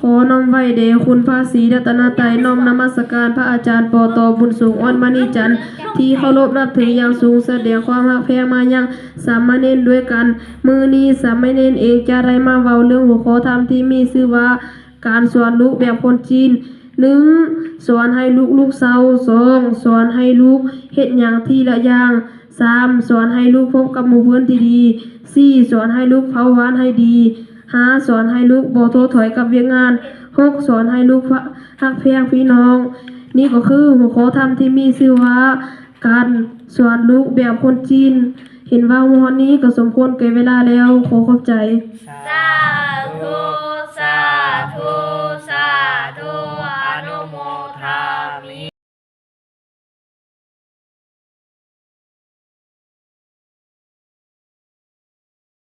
ຂໍນ້ອມໄຫວ້ແດ່ຄຸນພະສີລັດຕະນະໄຕ, ນ້ອມນະມັດສະການພະອາຈານ ປຕ ບຸນສົງ ອ່ອນມະນີຈັນ ທີ່ເຄົາລົບນັບຖືຢ່າງສູງ, ສະແດງຄວາມຮັກແພງມາຍັງສາມະເນນດ້ວຍກັນ. ມື້ນີ້ສາມະເນນເອງຈະໄດ້ມາເວົ້າເລື່ອງຫົວຂໍ້ທຳທີ່ມີຊື່ວ່າ ການສອນລູກແບບຄົນຈີນ. ໜຶ່ງ, ສອນໃຫ້ລູກລູກເຊົາ. ສອງ, ສອນໃຫ້ລູກເຮັດຫຍັງທີລະຢ່າງ. ສາມ, ສອນໃຫ້ລູກພົບກັບໝູ່ເພື່ອນທີ່ດີ. ສີ່, ສອນໃຫ້ລູກເຝົ້າບ້ານໃຫ້ດີ. ຫ້າ, ສອນໃຫ້ລູກບໍ່ທໍ້ຖອຍກັບວຽກງານ. ຫົກ, ສອນໃຫ້ລູກຮັກແພງພີ່ນ້ອງ. ນີ້ກໍຄືຫົວຂໍ້ທຳທີ່ມີຊື່ວ່າ ການສອນລູກແບບຄົນຈີນ. ເຫັນເວົ້າຮອດນີ້ກໍສົມຄວນແກ່ເວລາແລ້ວ. ຂໍຂອບໃຈ. ສາທຸ ສາທຸ.